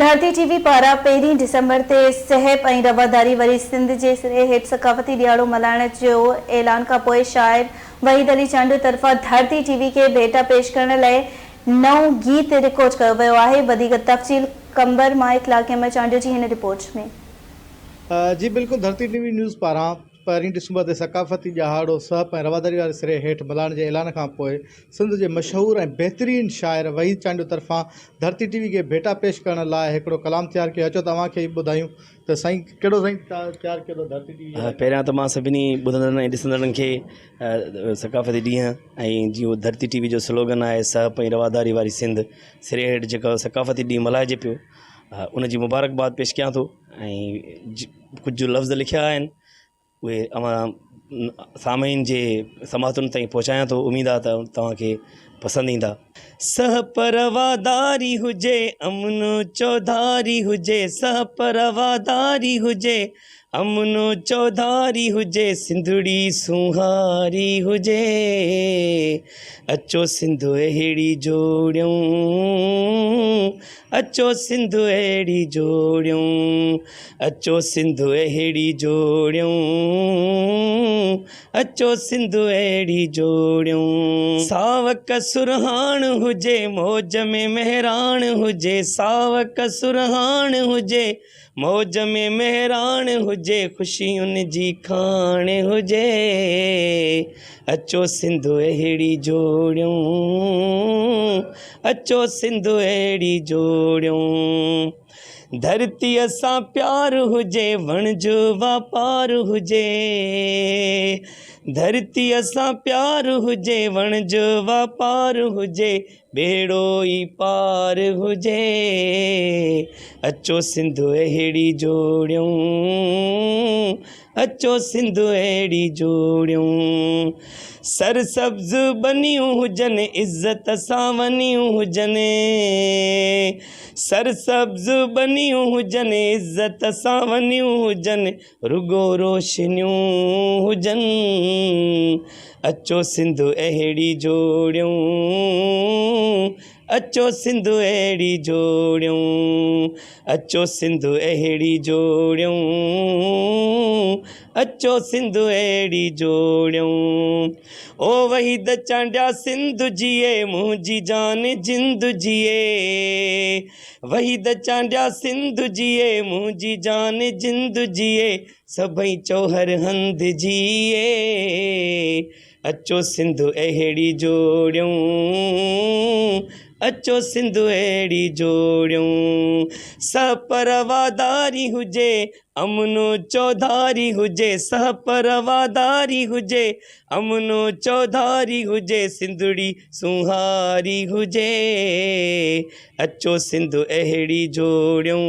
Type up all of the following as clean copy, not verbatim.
ڌرتي ٽي وي پاران پهرين ڊسمبر تي سهپ ۽ رواداري وري سنڌ جي سري هيٺ ثقافتي ڏهاڙو ملهائڻ جو اعلان کانپوء شاعر وحيد علي چانڊيو طرفان ڌرتي ٽي وي کي ڀيٽا پيش ڪرڻ لاء نئون گيت رڪارڊ ڪيو ويو آهي وڌيڪ تفصيل قمبر مان اخلاق احمد چانڊيو جي هن رپورٽ ۾. جي بلڪل ڌرتي ٽي وي نيوز پاران پهرين ڊسمبر تي ثقافتي ڏهاڙو سهپ ۽ رواداري واري سري هيٺ ملهائڻ جي اعلان کان پوء سنڌ جي مشهور ۽ بهترين شاعر وحيد چانڊيو طرفان ڌرتي ٽي وي کي ڀيٽا پيش ڪرڻ لاء هڪڙو ڪلام تيار ڪيو اچو ته اوهان کي ئي ٻڌايون ته سائين ڪهڙو سائين تيار ڪيو اٿو ڌرتي ٽي وي جي لاء. پهريان ته مان سڀني ٻڌندڙن ۽ ڏسندڙن کي ثقافتي ڏينهن ۽ جيئن ڌرتي ٽي وي جو سلوگن آهي سهپ ۽ رواداري واري سنڌ سري هيٺ جيڪو ثقافتي ڏينهن ملهائجي پيو ان جي مبارڪباد پيش ڪيان ٿو ۽ ڪجهه لفظ لکيا آهن اهي اوهان سامعين جي سماعتن تائين پهچايان ٿو اميد آهي ته توهان کي پسند ايندا. سهپ رواداري هجي امن چوڌاري هجي سهپ رواداري هجي امن چوڌاري هجي سنڌڙي سونهاري هجي اچو سنڌ اهڙي جوڙيون اچو سنڌ اهڙي جوڙيون اچو سنڌ اهڙي جوڙيون اچو سنڌ اهڙي جوڙيون. ساوڪ سرهاڻ هجي موج ۾ مهراڻ هجي ساوڪ سرهاڻ هجي موج ۾ مهراڻ هجي خوشين جي کاڻ هجي اچو سنڌ اهڙي جوڙيون اچو سنڌ اهڙي جوڙيون. ڌرتيء سان پيار هجي وڻج واپار هجي ڌرتيء سان پيار هجي وڻج واپار هجي ٻيڙو ئي پار هجي اچو سنڌ اهڙي جوڙيون اچو سنڌ اهڙي جوڙيون سرسبز ٻنيون هجن عزت سان ونيون هجن سرسبز ٻنيون هجن عزت سان ونيون هجن رڳو روشنيون هجن اچو سنڌ اهڙي جوڙيون اچو سنڌ اهڙي جوڙيون اچو سنڌ اهڙي جوڙيون اچو سنڌ اهڙي جوڙيون او وحيد چانڊيا سنڌ جيئي منهنجي جان جند جيئي وحيد چانڊيا سنڌ جيئي منهنجي جان جند جيئي سڀئي چئو هر هنڌ جيئي اچو سنڌ اهڙي جوڙيون اچو سنڌ اهڙي جوڙيون سهپ رواداري هجي امن چوڌاري هجي سهپ رواداري هجي امن چوڌاري هجي سنڌڙي سونهاري هجي اچو سنڌ اهڙي جوڙيون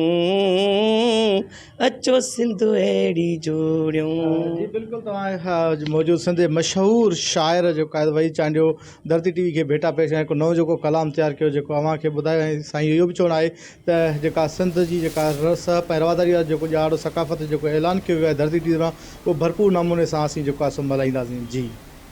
اچو سنڌ اهڙي جوڙيون. جي بلڪل توهان موجود سنڌ جي مشهور شاعر جيڪو آهي وحيد چانڊيو ڌرتي ٽي وي کي ڀيٽا پيش ۽ هڪ نئون جيڪو ڪلام تيار ڪيو جيڪو اوهان کي ٻڌايو ۽ سائين اهو به چوڻ آهي ته جيڪا سنڌ جي جيڪا سهپ ۽ رواداري وارو جيڪو ڄاڙو ثقافت جو جيڪو اعلان ڪيو ويو آهي ڌرتي ٽي وي طرفان اهو ڀرپور نموني سان اسين جيڪو آهي سو ملهائينداسين جي.